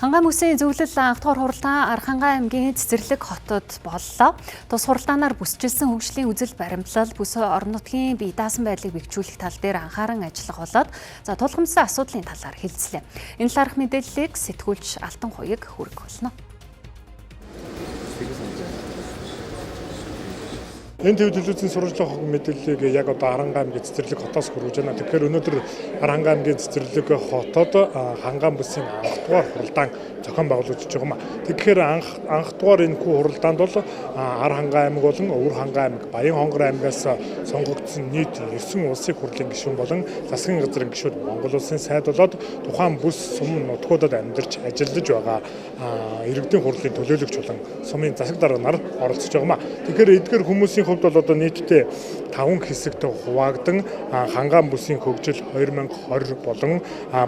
Хангай мөсийн зөвлөл анх дугаар хуралдаан Архангай аймгийн Цэцэрлэг хотод боллоо. Тус хуралдаанаар бүсчилсэн хөгжлийн үзэл баримтлал бүс орон нутгийн бие даасан байдлыг бэхжүүлэх тал дээр анхааран ажиллах болоод за тулгамдсан асуудлын талаар хэлцлээ. Энэ талаарх мэдээллийг сэтгүүлч Алтан Хуяг хүргэх болно. Энэ төв телевизийн сурвалжлах мэдээллийг яг одоо Харанхуй аймгийн Цэцэрлэг хотоос хүргэж байна. Тэгэхээр өнөөдөр Харанхуй аймгийн Цэцэрлэг хотод Хангай бүсийн анх дугаар хуралдаан зохион байгуулагдаж байгаа юм а. Тэгэхээр анх дугаар энэ хүү хуралдаанд бол Архангай аймаг болон Өвөр Хангай аймаг, Баян Хонгор аймгаас сонгогдсон нийт 9 улсын хурлын гишүүн болон засгийн газрын гишүүд Монгол улсын сайд болоод тухайн бүс сум нутгуудад амьдарч ажиллаж байгаа иргэдийн хурлын төлөөлөгч болон сумын засаг дарга нар оролцож байгаа юм а. Тэгэхээр эдгээр хүмүүсийн хувьд бол одоо нийтдээ 5 хэсэгт хуваагдан Хангай бүсийн хөгжил 2020 болон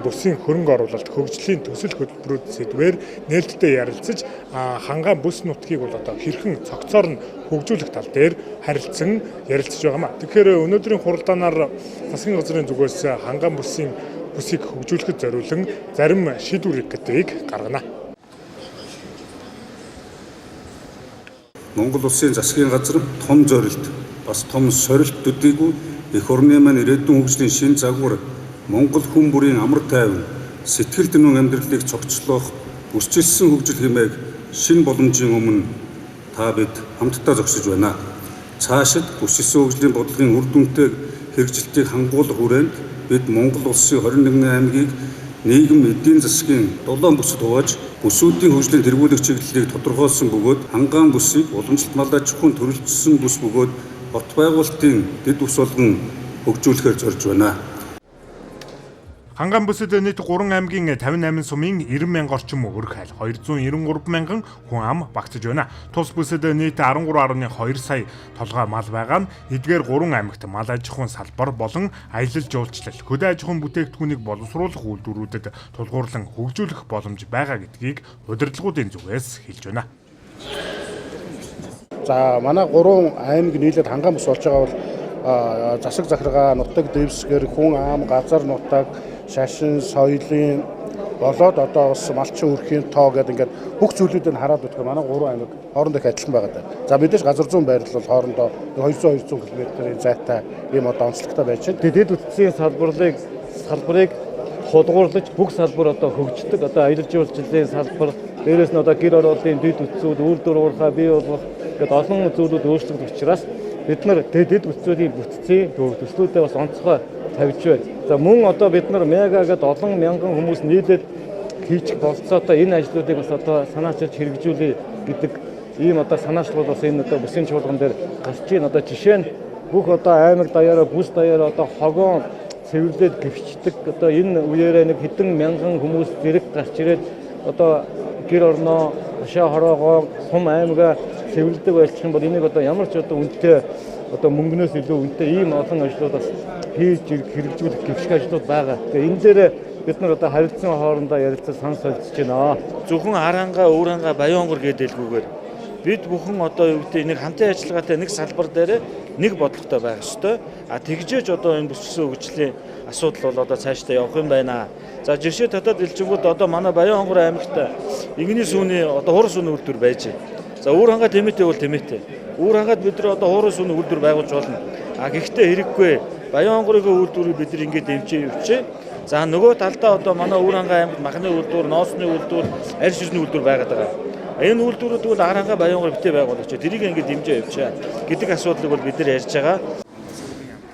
бүсийн хөрөнгө оруулалт хөгжлийн төсөл хөтөлбөрүүд сэдвээр нээлттэй ярилцаж Хангай бүс нутгийг бол одоо хэрхэн цогцоор нь хөгжүүлэх тал дээр харилцан ярилцаж байгаа юм а. Тэгэхээр өнөөдрийн хуралдаанаар засгийн газрын зүгээс Хангай бүсийн бүсийг хөгжүүлэхэд зориулан зарим шийдвэрийг гаргана. Монгол улсын засгийн газар том зорилт, бас том сорилт төдийгүй эх орны маань ирээдүйн хөгжлийн шинэ загвар Монгол хүн бүрийн амар тайван, сэтгэл дэнүүн амьдралыг цогцлоох бүсчилсэн хөгжил хэмээх шинэ боломжийн өмнө та бид хамтдаа зогсож байна. Цаашид бүсчилсэн хөгжлийн бодлогын үр дүнтэй хэрэгжилтийг хангуулах хүрээнд бид Монгол улсын 21 аймгийг нийгэм эдийн засгийн 7 бүсэд хувааж бүсүүдийн хөгжлийн тэргуулах чиглэлийг тодорхойлсон бөгөөд Хангай бүсийг уламжлалт мал аж ахуйн төрөлжсөн бүс бөгөөд хот байгуулалтын дэд бүс болгон хөгжүүлэхээр зорж байна. Хангай бүсэд нийт 3 аймгийн 58 сумын 90 мянга орчим өрх хайл 293 мянган хүн ам багтаж байна. Тус бүсэд нийт 13.2 сая толгой мал байгаа нь эдгээр 3 аймагт мал аж ахуйн салбар болон аялал жуулчлал, хөдөө аж ахуйн бүтээгдэхүүнийг боловсруулах үйлдвэрүүдэд тулгуурлан хөгжүүлэх боломж байгаа гэдгийг удирдлагуудын зүгээс хэлж байна. За манай 3 аймаг нийлээд Хангай бүс болж байгаа бол засаг захиргаа, нутаг дэвсгэр, хүн ам, газар нутаг, шашин, соёлын болоод одоо бас малчин өрхийн тоо гэдэг ингээд бүх зүйлүүдийг хараад үзэхээр манай 3 аймаг хоорондоо их адилхан байгаа даа. За мэдээж газар зүүн байрлал бол хоорондоо 200 км-ийн зайтай ийм одоо онцлогтой байж байна. Дэд бүтцийн салбарыг хулгуурлаж бүх салбар одоо хөгждөг. Одоо аялал жуулчлалын салбар, дээрээс нь одоо гэр ороолын дэд бүтцүүд, үйлдвэр уурхай бий болгох гэдэг олон зүйлүүд өөрчлөгдөх учраас бид нар дэд бүтцүүдийн бүтцийн төслүүдээ бас онцгой тавьж байна. За мөн одоо бид нар мега гэдэг олон мянган хүмүүс нийлээд хийчих болцоотой энэ ажлуудыг бас одоо санаачилж хэрэгжүүлье гэдэг ийм одоо санаачлал бас энэ одоо бүсийн чуулган дээр гарч ийн. Одоо жишээ нь бүх одоо аймаг даяараа, бүс даяараа одоо хогоон цэвэрлээд гівчдэг одоо энэ үеэрээ нэг хэдэн мянган хүмүүс зэрэг гарч ирээд одоо гэр орноо, хашаа хороогоо, сум аймгаа цэвэрлдэг байлчих юм бол энийг одоо ямар ч одоо үнэтэй одоо мөнгнөөс илүү үнэтэй ийм олон ажлууд бас хийж хэрэгжүүлэх гэвших ажлууд байгаа. Тэгээ энэ дээр бид нар одоо харилцан хоорондоо ярилцаж санал солилцож байна. Зөвхөн Харанхуй, Өвөр Хангай, Баян Хонгор гэдэлгүйгээр бид бүхэн одоо юу гэдэг нэг хамтын ажиллагаатай нэг салбар дээр нэг бодлоготой байх ёстой. А тэгжээж одоо энэ бүсчилсэн хөгжлийн асуудал бол одоо цаашдаа явах юм байна. За жишээ татаад илжингүүд одоо манай Баян Хонгор аймагт игний сүүний одоо хуруу сүүний үйлдвэр байж байна. За Өвөр Хангай тэмээтэй бол тэмээтэй. Өвөр Хангайд бид нар одоо хуруу сүүний үйлдвэр байгуулж болно. А гэхдээ хэрэггүй. Баян Хонгорын үйлдвэрийг бид нар ингээд дэмжиж явчихъя. За нөгөө талдаа одоо манай Өвөр Хангай аймагт махны үйлдвэр, ноосны үйлдвэр, арь ширний үйлдвэр байгаад байгаа. Энэ үйлдвэрүүд бол Харанхуй, Баян Хонгор битээ байгуулагч. Тэрийг ингээд дэмжиж явчихъя гэдэг асуудлыг бол бид нар ярьж байгаа.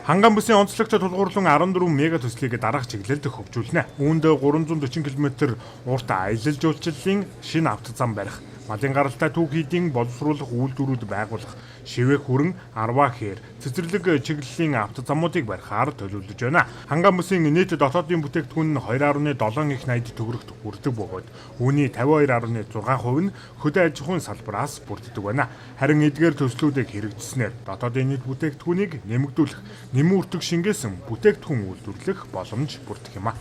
Хангай бүсийн онцлогтой тулгуурлан 14 мега төслийг дараах чиглэлд хөгжүүлнэ. Үүнд 340 км урт аялал жуулчлалын шинэ автозам барих, малын гаралтай түүх хийдийн боловсруулах үйлдвэрүүд байгуулах, шивэх хүрэн, арваа хээр, Цэцэрлэг чиглэлийн автозамуудыг барихаар төлөвлөж байна. Хангай бүсийн нийт дотоодын бүтээгдэхүүн нь 2.7 их 80 төгрөгт хүрдэг бөгөөд үүний 52.6% нь хөдөө аж ахуйн салбараас бүрддэг байна. Харин эдгээр төслүүдийг хэрэгжснээр дотоодын нийт бүтээгдэхүүнийг нэмэгдүүлэх, нэмэн үртэг шингээсэн бүтээгдэхүүн үйлдвэрлэх боломж бүрдэх юм а.